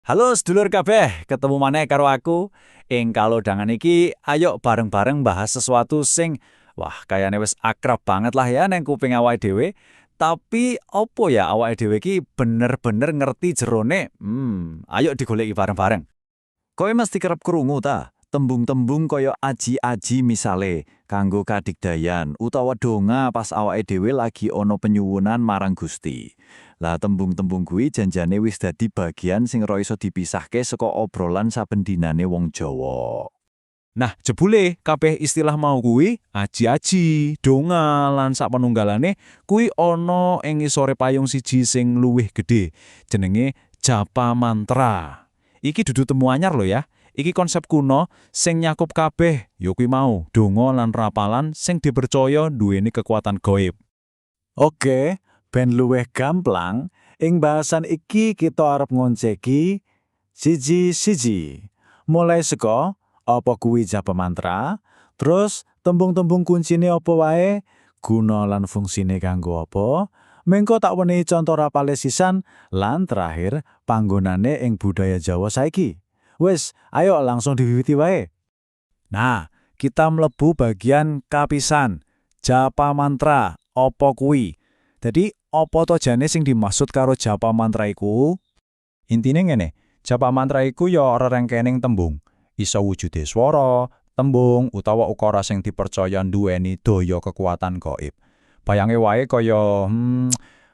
Halo sedulur kabeh, ketemu maneh karo aku. Ing kalodhangan iki, ayo bareng-bareng bahas sesuatu sing wah, kayaknya wis akrab banget lah ya neng kuping awake dhewe. Tapi opo ya awake dhewe iki bener-bener ngerti jerone? Ayo digoleki bareng-bareng. Kowe mesti kerep krungu ta, tembung-tembung kaya aji-aji misale kanggo kadigdayan utawa donga pas awake dhewe lagi ana penyuwunan marang Gusti. Lah, tembung-tembung kuwi janjane wis dadi bagian sing ora iso dipisahke saka obrolan saben dinane wong Jawa. Nah, jebule kabeh istilah mau kuwi, aji-aji, donga lan sak penunggalane kuwi ana ing ngisore payung siji sing luwih gedhe, jenenge japa mantra. Iki dudu temu anyar lho ya. Iki konsep kuno sing nyakup kabeh, ya kuwi mau, donga lan rapalan sing dipercaya duweni kekuatan gaib. Oke, ben luwih gamplang, ing bahasan iki kita arep ngonceki siji-siji. Mulai saka apa kuwi japa mantra, terus tembung-tembung kuncine apa wae, guna lan fungsine kanggo apa, mengko tak wenehi contoh rapale sisan, lan terakhir panggonane ing budaya Jawa saiki. Wes, ayo langsung diwiwiti wae. Nah, kita mlebu bagian kapisan. Japa mantra, apa kuwi? Jadi, apa to jane sing dimaksud karo japa mantra iku? Intine ngene, japa mantra iku ya rerengkening tembung. Iso wujude swara, tembung utawa ukara sing dipercaya nduweni daya kekuatan gaib. Bayange wae kaya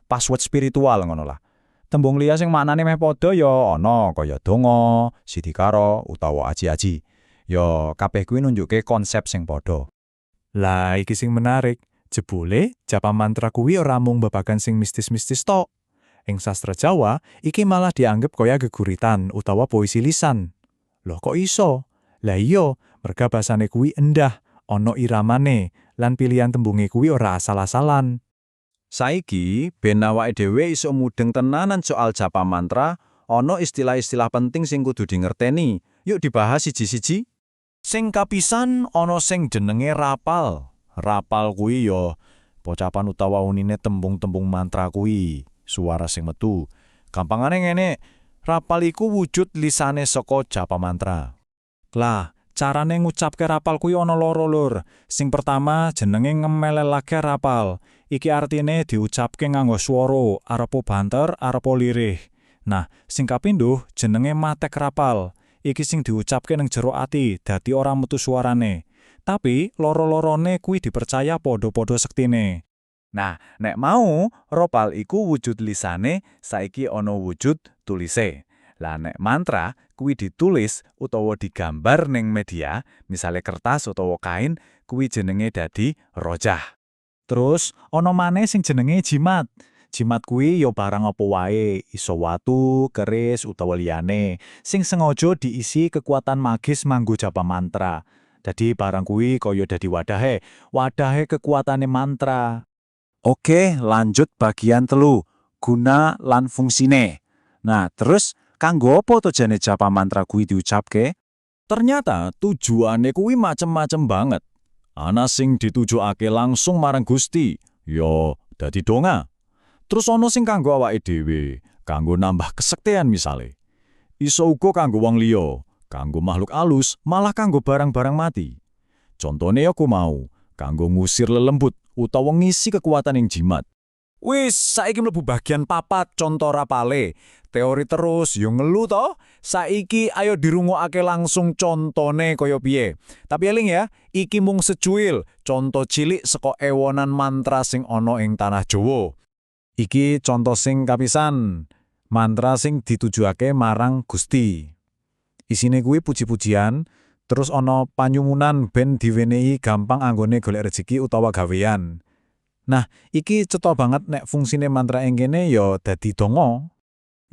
password spiritual ngono lah. Tembung liya sing maknane meh padha ya ana kaya donga, sidikara utawa aji-aji. Ya kabeh kuwi nunjukke konsep sing padha. Lah, iki sing menarik. Jebule, japa mantra kuwi ora mung babagan sing mistis-mistis tok. Ing sastra Jawa, iki malah dianggep kaya geguritan utawa puisi lisan. Loh, kok iso? Lah iya, merga basane kuwi endah, ana iramane, lan pilihan tembunge kuwi ora asal-asalan. Saiki, ben awake dhewe iso mudeng tenanan soal japa mantra, ana istilah-istilah penting sing kudu dingerteni. Yuk, dibahas siji-siji. Sing kapisan ana sing jenenge rapal. Rapal kuwi ya pocapan utawa unine tembung-tembung mantra kuwi, suara sing metu. Gampangane ngene, rapal iku wujud lisane saka japa mantra. Lah, carane ngucapke rapal kuwi ana loro, Lur. Sing pertama jenenge ngemelelake rapal. Iki artine diucapke nganggo swara, arepa banter, arepa lirih. Nah, sing kapindho jenenge matek rapal. Iki sing diucapke nang jero ati, dadi ora metu suarane. Tapi loro-lorone kuwi dipercaya padha-padha sektine. Nah, nek mau ropal iku wujud lisane, saiki ana wujud tulise. Lah, nek mantra kuwi ditulis utawa digambar ning media, misale kertas utawa kain, kuwi jenenge dadi rojah. Terus ana maneh sing jenenge jimat. Jimat kuwi ya barang apa wae, iso watu, keris utawa liyane, sing sengaja diisi kekuatan magis manggo japa mantra. Dadi barang kuwi kaya dadi wadahe, wadahe kekuatane mantra. Oke, lanjut bagian telu, guna lan fungsine. Nah, terus kanggo apa to jane japa mantra kuwi diucapke? Ternyata tujuane kuwi macem-macem banget. Ana sing ditujukake langsung marang Gusti, yo dadi donga. Terus ana sing kanggo awake dhewe, kanggo nambah kesektian misale. Iso uga kanggo wong liya, kanggo makhluk alus, malah kanggo barang-barang mati. Contone ya ku mau, kanggo ngusir lelembut utawa ngisi kekuatan ing jimat. Wis, saiki mlebu bagian papat, contoh rapale. Teori terus yo ngelu to. Saiki ayo dirungokake langsung contone kaya piye. Tapi eling ya, iki mung secuil contoh cilik saka ewonan mantra sing ana ing tanah Jawa. Iki contoh sing kapisan, mantra sing ditujuake marang Gusti. Isine kuwi puji-pujian, terus ana panyuwunan ben diwenehi gampang anggone golek rezeki utawa gawean. Nah, iki cetha banget nek fungsine mantra ing kene ya dadi donga.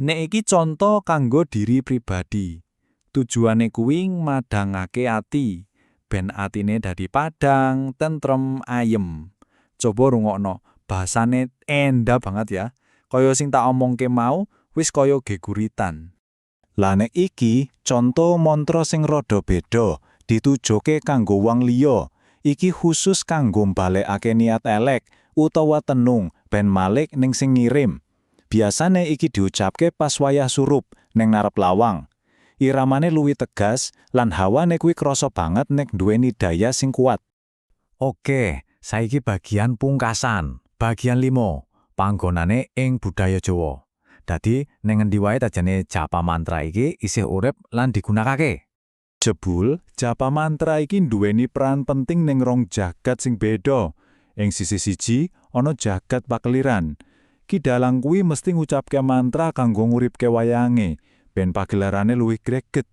Nek iki contoh kanggo diri pribadi. Tujuane kuwi madhangake ati, ben atine dadi padang, tentrem, ayem. Coba rungokno, bahasane endah banget ya. Kaya sing tak omongke mau, wis kaya geguritan. Lah, nek iki contoh mantra sing rada beda, ditujuke kanggo wong liya. Iki khusus kanggo mbalekake niat elek utawa tenung ben malik ning sing ngirim. Biasane iki diucapke pas wayah surup neng ngarep lawang. Iramane luwih tegas lan hawane kuwi krasa banget nek duweni daya sing kuat. Oke, saiki bagian pungkasan, bagian 5, panggonane ing budaya Jawa. Dadi ning ngendi wae ta jane japa mantra iki isih urip lan digunakake? Jebul, japa mantra iki nduweni peran penting ning rong jagat sing beda. Ing sisi siji, ana jagat pakeliran. Ki dalang kuwi mesti ngucapke mantra kanggo nguripke wayange, ben pagelarane luwih greget.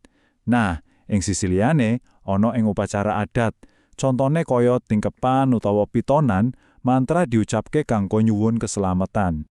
Nah, ing sisi liyane, ana ing upacara adat. Contone kaya tingkepan utawa pitonan, mantra diucapke kanggo nyuwun keselamatan.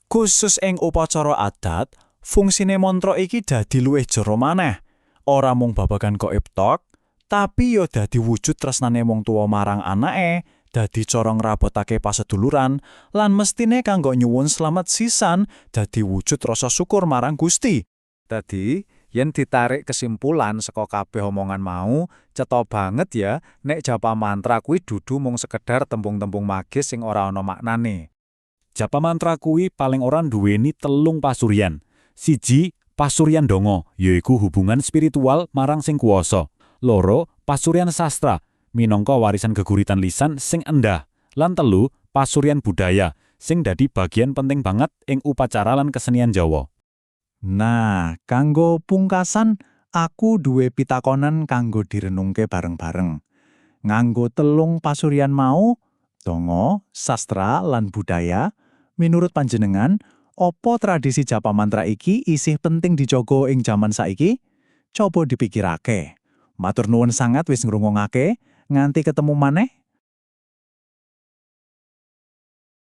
Khusus ing upacara adat, fungsine mantra iki dadi luwih jero maneh. Ora mung babagan gaib tok, tapi yo dadi wujud tresnane wong tuwa marang anake, dadi cara ngrabotake paseduluran, lan mestine kanggo nyuwun slamet sisan dadi wujud rasa syukur marang Gusti. Dadi, yen ditarik kesimpulan saka kabeh omongan mau, cetha banget ya nek japa mantra kuwi dudu mung sekedar tembung-tembung magis sing ora ana maknane. Japa mantra kuwi paling ora nduweni telung pasuryan. Siji, pasuryan donga, yaiku hubungan spiritual marang sing kuwasa. Loro, pasuryan sastra, minangka warisan geguritan lisan sing endah. Lan telu, pasuryan budaya, sing dadi bagian penting banget ing upacara lan kesenian Jawa. Nah, kanggo pungkasan, aku duwe pitakonan kanggo direnungke bareng-bareng. Nganggo telung pasuryan mau, donga, sastra, lan budaya, minurut panjenengan, opo tradisi japa mantra iki isih penting dijogo ing jaman saiki? Coba dipikirake. Matur nuwun sangat wis ngrungokake, nganti ketemu maneh.